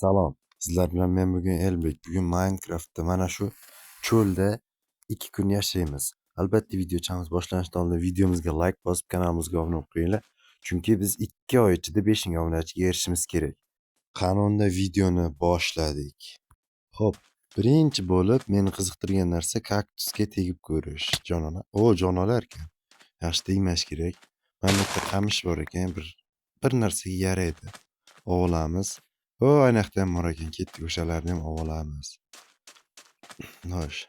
Salom. Sizlar bilan men bugun Elbek. Bugun Minecraftda mana shu cho'lda 2 kun yashaymiz. Albatta videochamiz boshlanishidan oldin videomizga like bosib kanalimizga obuna bo'lib qo'yinglar. Chunki biz 2 oy ichida 5000 obunachiga erishishimiz kerak. Qani unda videoni boshladik. Xo'p, birinchi bo'lib meni qiziqtirgan narsa kaktusga tegib ko'rish. Jonona. O, jon olar ekan. Yaxshi tegmash kerak. Mana bu yerda qamish bor ekan, bir narsaga yaraydi. Olamiz. O, aynoqda ham bor ekan. Ketdik, o'shalarni ham olamiz. Xo'sh.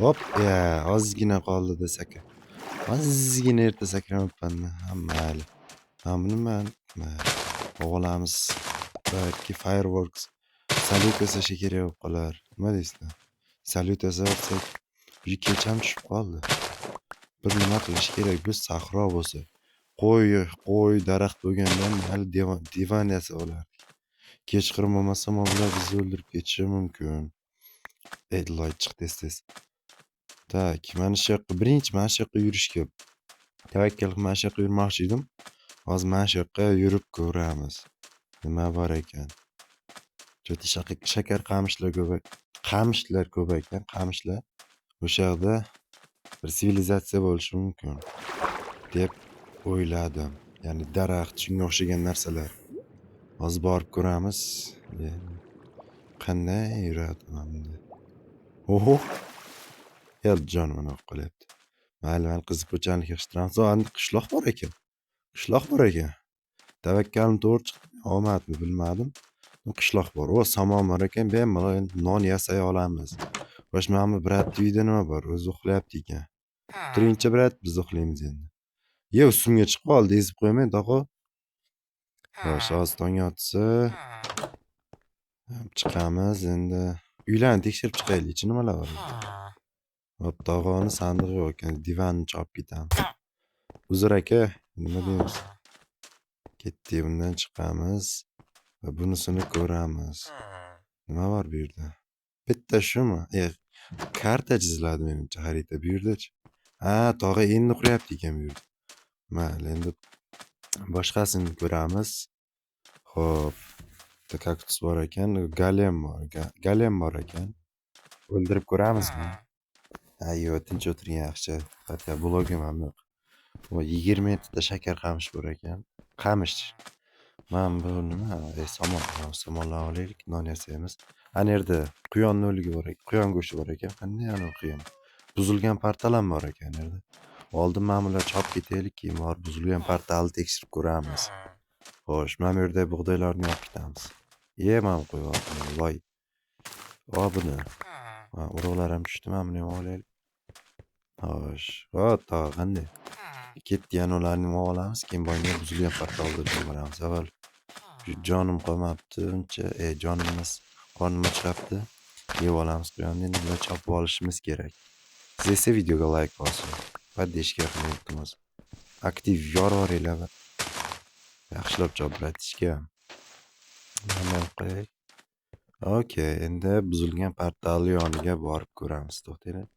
Hop, ya, ozgina qoldi desak. Ozgina erta sakramabman. Ha, mayli. Mana buni man mayli. Olamiz. Balki fireworks salyut yasashga kerak bo'lib qolar. Nima deysizlar? Salyut yasaversak, уже kech ham tushib qoldi. Bir nima qilish kerak. Bu sahro bo'lsa, qo'y, daraxt bo'lganda mayli divan yasab olardik. Kechqurun bo'lmasa moblar bizni o'ldirib ketishi mumkin. Ey, loy chiq tez-tez. Так, mana shu yoqqa birinchi mana shu yoqqa yurishga tavakkal qilib mana shu yoqqa yurmoqchi edim. Hozir mana shu yoqqa yurib ko'ramiz. Nima bor ekan? Cho'ti shakar qamishlar ko'p, qamishlar ko'p ekan, qamishlar. O'sha yoqda bir sivilizatsiya bo'lishi mumkin deb o'yladim. Ya'ni daraxt, shunga o'xshagan narsalar. Hozir borib ko'ramiz. Qanday yuradi mana bunda? Oho! El jonim nima bo'lib qolyapti. Mayli, mayli, qiziquvchanlik yig'ishtiramiz. O, endi qishloq bor ekan. Qishloq bor ekan. Tavakkalim to'g'ri chiqdi, omadmi bilmadim. Qishloq bor. O, somon bor ekan, bemalol endi non yasay olamiz. Xo'sh, mana bu брат ni uyida nima bor? O'zi uxlayapti ekan. Turingchi, брат, biz uxlaymiz endi. Ye, ustimga chiqib qoldi, ezib qo'ymang, tog'a. Xo'sh, hozir tong otsa chiqamiz endi. Uylarni tekshirib chiqaylik, ichi nimalar bor ekan. Hop, tog'oni sandig'i yo'q ekan, divanni chopib ketamiz. Uzr aka, nima deymiz? Ketdik, bundan chiqamiz va bunisini ko'ramiz. Nima bor bu yerda? Bitta shumi? Karta chiziladi menimcha, xarita. Bu yerdachi? Ha, tog'a endi quryapti ekan bu yerda. Mayli, endi boshqasini ko'ramiz. Xo'p, bitta kaktus bor ekan, golem bor, golem bor ekan. O'ldirib ko'ramizmi? Ha, yo'q, tinch o'tirgan yaxshi. Hatto blogim ham yo'q. Voy, 27 ta shakar qamish bor ekan. Qamish. Mana bu nima? E, somon. Somonlarni olaylik, non yasaymiz. Ana yerda quyonni o'ligi bor ekan, quyon go'shti bor ekan. Qanday anavi quyon? Buzilgan portal ham bor ekan u yerda. Oldin mana bularni chopib ketaylik, keyin borib buzilgan portalni tekshirib ko'ramiz. Xo'sh, mana bu yerda bug'doylarni olib ketamiz. E, mana bu qo'yib voy. O buni. Ha, urug'lar ham tushdi, mana buni ham olaylik. Xo'sh, o tog'a qanday? Ketdik, yana ularni ham olamiz, keyin boyga buzilgan portalga boramiz. Avval jonim qolmabdi uncha, e, jonim emas, qornim achyapti. Yeb olamiz quyonni, endi bular chopib olishimiz kerak. Siz esa videoga like bosing. Поддержка qiling, iltimos. Aktiv yorvoringlar. Yaxshilab chop, братишка. Mana qo'yay. Okey, endi buzilgan portalni yoniga borib ko'ramiz. To'xtanglar.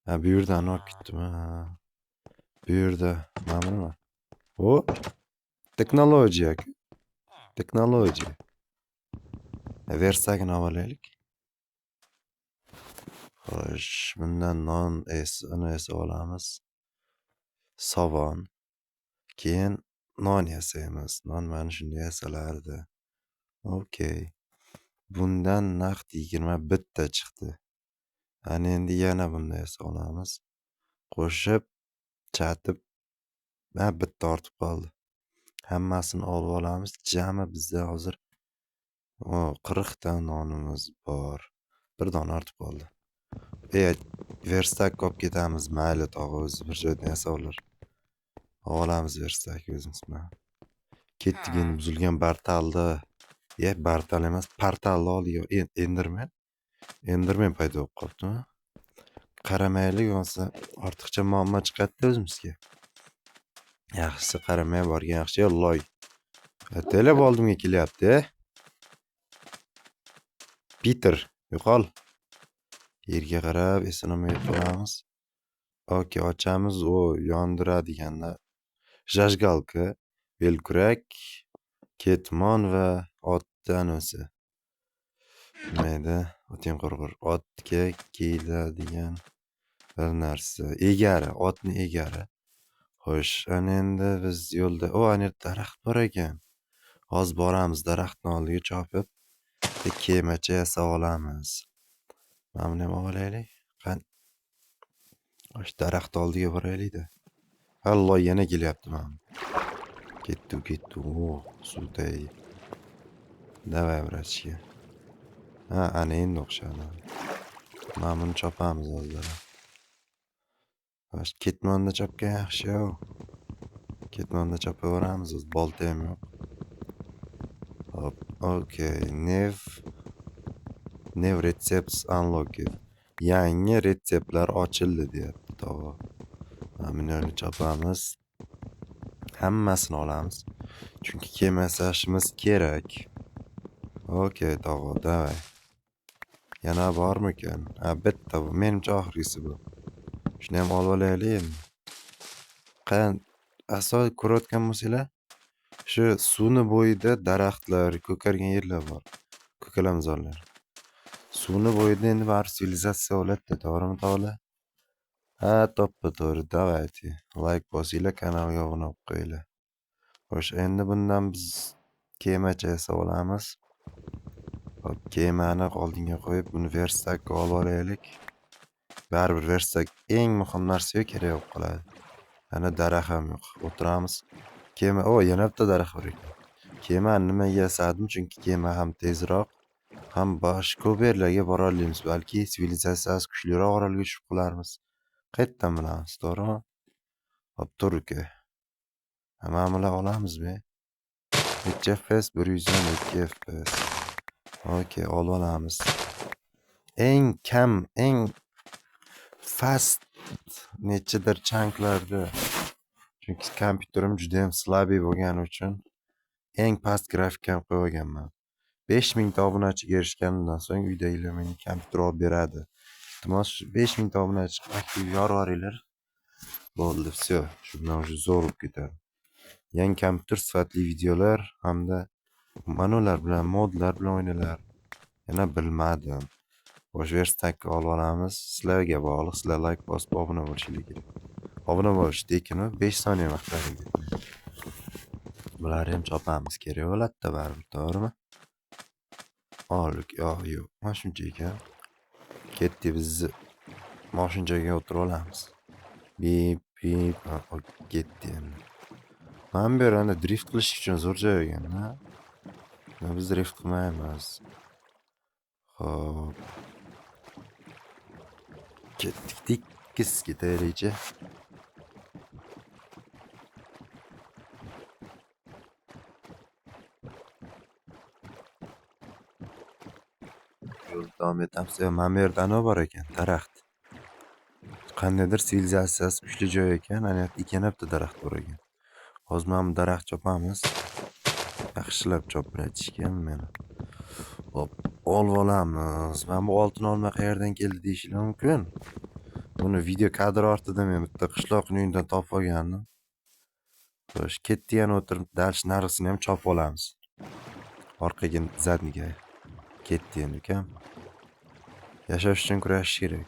Ha, bu yerdan olib ketdimi? Ha. Bu yerda mana bu nima? O, texnologiya aka. Texnologiya. Versagini olib olaylik. Xo'sh, bundan non uni esa olamiz. Sovon. Keyin non yasaymiz. Non mana shunday yasalardi. Okey. Bundan naqd 21 ta chiqdi. Ana endi yana bunday yasa olamiz. Qo'shib, chatib, ha, bitta ortib qoldi. Hammasini olib olamiz. Jami bizda hozir 40 ta nonimiz bor. Bir dona ortib qoldi. E, verstak olib ketamiz. Mayli, tog'a o'zi bir joydan yasab olar. Olamiz verstak o'zimiz bilan. Ketdik endi buzilgan portalda. E, portal emas, portalni oldiga Enderman. Enderman paydo bo'lib qolibdimi? Qaramaylik, bo'lmasa ortiqcha muammo chiqadi-da o'zimizga. Yaxshisi qaramay borgan yaxshi. Loy. Ertalab oldimga kelyapti. Peter, yo'qol. Yerga qarab eson-omon yetib olamiz. Okey, ochamiz. O, yondiradiganlar. Зажигалка, belkurak, ketmon va ot. Otni anasi. Nima edi? Oting qurg'ur. Otga kiyiladigan bir narsa. Egari, otni egari. Xo'sh, ana endi biz yo'lda, o, ana yerda daraxt bor ekan. Hozir boramiz daraxtni oldiga chopib, bitta kemacha yasab olamiz. Mana buni ham olaylik. Qani? Xo'sh, daraxt oldiga boraylik-da. Alloh, yana kelyapti mana. Ketdi, ketdi. O, suv tagi. Давай, братишка. Ha, ana endi o'xshadi. Mana buni chopamiz hozir. Xo'sh, ketmonda chopgan yaxshi-yu. Ketmonda chopaveramiz, o'zi bolta ham yo'q. Hop, okey. New recepts unlocked. Yangi retseptlar ochildi deyapti, tog'a. Mana buni chopamiz. Hammasini olamiz. Chunki kema yasashimiz kerak. Okey, tog'a, давай. Yana bormikan? Ha, bitta bu. Menimcha oxirgisi bu. Shuni ham olib olaylik endi. Qani, asos ko'rayotgan bo'lsanglar, shu suvni bo'yida daraxtlar, ko'kargan yerlar bor. Ko'kalamzorlar. Suvni bo'yida endi baribir sivilizatsiya bo'ladi-da, to'g'rimi, tog'alar? Ha, to'ppa-to'g'ri. Давайте. Like bosinglar, kanalga obuna bo'lib qo'yinglar. Xo'sh, endi bundan biz kemacha yasab olamiz. Hop, kemani oldinga qo'yib, buni verstakka olib olaylik. Baribir verstak eng muhim narsa kerak bo'lib qoladi. Ana daraxt ham yo'q. O'tiramiz. Kema, o, yana bitta daraxt bor ekan. Kemani nimaga yasadim? Chunki kema ham tezroq, ham boshqa ko'p yerlarga bora olamiz. Balki sivilizatsiyasi kuchliroq orolga tushib qolarmiz. Qayerdan bilamiz, to'g'rimi? Hop, tur uka. Mana bular olamizmi? Necha FPS? 112 FPS. Okey, olib olamiz. Eng kam, eng fast nechidir chunklarda. Chunki kompyuterim juda ham слабый bo'lgani uchun eng past grafikani qo'yib olganman. 5000 ta obunachiga erishganimdan so'ng uydagilar menga kompyuter olib beradi. Iltimos, shu 5000 ta obunachi aktiv yorvoringlar. Bo'ldi, всё. Shu bilan уже zo'r bo'lib ketadi. Yangi kompyuter, sifatli videolar hamda manalar bilan, modlar bilan o'ynalar. Yana bilmadim. Xo'sh, verstakka olib olamiz. Sizlarga bog'liq. Sizlar like bosib obuna bo'lishinglar kerak. Obuna bo'lish tekin, 5 soniya vaqtlaring ketmaydi. Bularni ham chopamiz. Kerak bo'ladi-da baribir, to'g'rimi? Oldik. Yo'q, yo'q. Mana shuncha ekan. Ketdik, bizni moshinchaga o'tirib olamiz. Bip, bip, ketdi endi. Mana bu yer ana drift qilish uchun zo'r joy ekan-da. Biz drift qilmaymiz. Xo'p. Ketdik, tekis ketaylikchi. Yo'l davom etamiz. Mana bu yerda nima bor ekan? Daraxt. Qandaydir sivilizatsiyasi kuchli joy ekan. Ana yerda ikkana bitta daraxt bor ekan. Hozir mana bu daraxt chopamiz. Yaxshilab chop, братишка meni. Hop, olib olamiz. Mana bu oltin olma qayerdan keldi deyishinglar mumkin. Buni video kadr ortida men bitta qishloqning uyidan topib olgandim. Xo'sh, ketdik, yana o'tirib, дальше narigisini ham chopib olamiz. Orqaga, задний ga. Ketdi endi ukam. Yashash uchun kurashish kerak.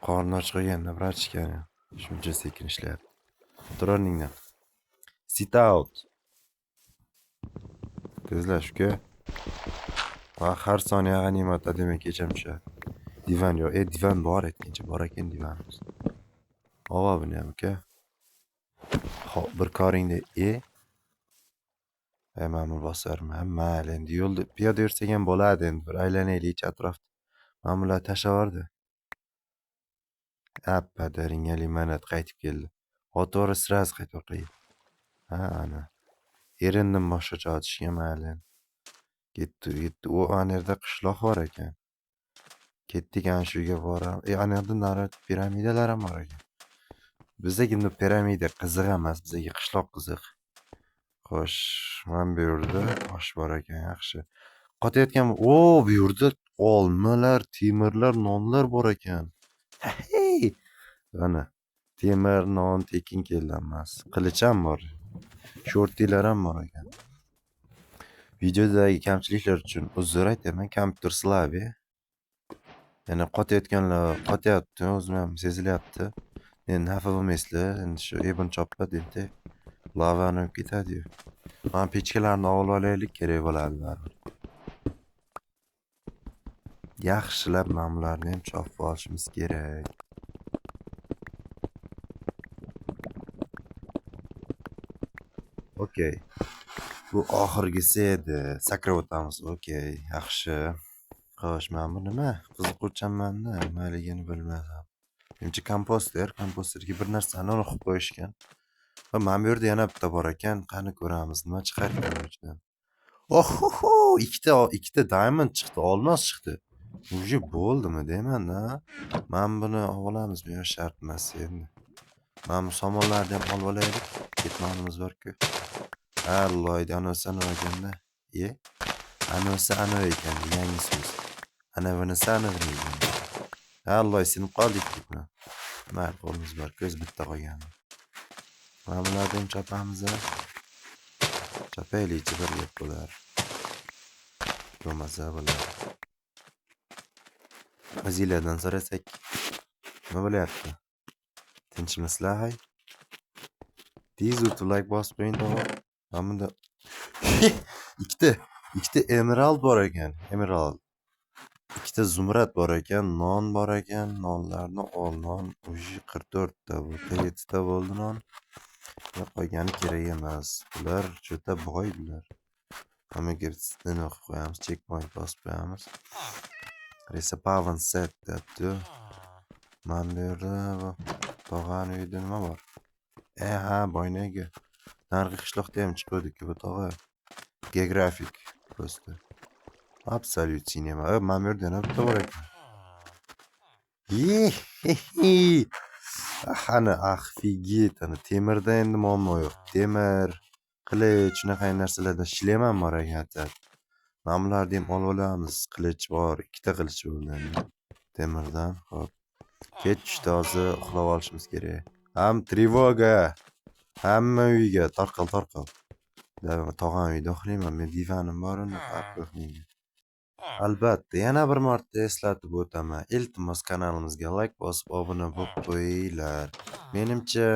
Qorni och qolganda, братишка, shuncha sekin ishlayapti. O'tir o'rningdan. Sit out. Tezlash, uka. Va har soniya g'animat, demak kecham tushadi. Divan yo'q. E, divan bor aytgancha, bor ekan divanimiz. Ova buni ham, uka. Hop, bir koringda e. E, mana buni bosarman. Mayli, endi yo'lda piyoda yursak ham bo'ladi endi. Bir aylanaylik atrofda. Mana bular tashlab yubordi. Appa limonad qaytib keldi. Otori сразу qaytib orqaga. Ha, ana. Erindim boshqacha otishga, mayli. Ketdi, ketdi. U ana yerda qishloq bor ekan. Ketdik, ana shu yerga boramiz. E, ana yerda nari piramidalar ham bor ekan. Bizga endi piramida qiziq emas, bizga qishloq qiziq. Xo'sh, mana bu yerda osh bor ekan, yaxshi. Qotayotgan, o, bu yerda olmalar, temirlar, nonlar bor ekan. Hey! Mana temir, non tekin keldi hammasi. Qilich ham bor. Sho'rtilar ham bor ekan. Videodagi kamchiliklar uchun uzr aytaman, kompyuter слабый. Yana qotayotganlar qotyapti, o'zim ham sezilyapti. Endi xafa bo'lmaysizlar, endi shu ebin chopadi endi. Lavani olib ketadi-yu. Mana pechkalarni olib olaylik, kerak bo'ladi baribir. Yaxshilab mana bularni ham chopib olishimiz kerak. Okey. Bu oxirgisi edi. Sakrab o'tamiz. Okey, yaxshi. Xo'sh, mana bu nima? Qiziquvchanman-da, nimaligini bilmasam. Menimcha komposter, komposterga bir narsani qilib qo'yishgan. Va mana bu yerda yana bitta bor ekan. Qani ko'ramiz, nima chiqar ekan bu ichidan. Ohoho, ikkita diamond chiqdi, olmos chiqdi. Уже bo'ldimi deyman-da. Mana buni olib olamizmi yo shart emas endi. Mana bu somonlarni ham olib olaylik. Ketmonimiz bor-ku. Ha, loyda anavisi anavi ekanda. Anavisi anavi ekan, yangi so'z. Anavinisi anavini ekan. Ha, loy sinib qoldik bilan. Mayli, qo'limiz bor, ko'z bitta qolgan. Mana bularni ham chopamiz. Chopaylikchi bir gap bo'lar. Bo'lmasa bo'lar. O'zinglardan so'rasak, nima bo'lyapti? Tinchmisizlar, hay? Tez o'tib like bosib qo'ying, tog'a. Mana bunda ikkita emerald bor ekan, emerald. Ikkita zumrad bor ekan, non bor ekan, nonlarni ol, non уже 44 ta bu, 7 ta bo'ldi non. Va qolgani kerak emas. Bular juda boy bular. Hammaga nima qilib qo'yamiz, checkpoint bosib qo'yamiz. Respawn set debdi. Mana bu yerda bu tog'ani uyida nima bor? Ha, boynagi. Narigi qishloqda ham chiquvdik-ku bu tog'a. Geografik просто. Absolute cinema. Mana bu yerda yana bitta bor ekan. Ana, офигеть, ana temirda endi muammo yo'q. Temir, qilich, shunaqa narsalardan shlem ham bor ekan. Mana bularni ham olib olamiz. Qilich bor, ikkita qilich bo'ldi endi. Temirdan. Xo'p. Kech tushdi, hozir uxlab olishimiz kerak. Ham trevoga. Hamma uyga tarqal, tarqal. Tog'am uyda uxlayman. Men divanim bor, uni farqi uxlayman. Albatta, yana bir marta eslatib o'taman. Iltimos kanalimizga like bosib obuna bo'lib qo'yinglar. Menimcha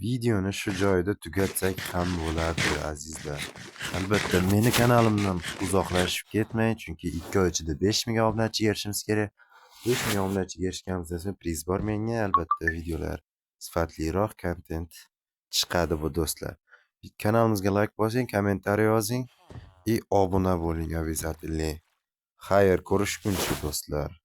videoni shu joyda tugatsak ham bo'ladi, azizlar. Albatta, meni kanalimdan uzoqlashib ketmang, chunki 2 oy ichida 5000 obunachiga erishimiz kerak. 5000 obunachiga erishganimizdan so'ng priz bor menga. Albatta, videolar sifatliroq kontent chiqadi bu do'stlar. Kanalimizga like bosing, kommentariy yozing и obuna bo'ling обязательно. Xayr, ko'rishguncha do'stlar.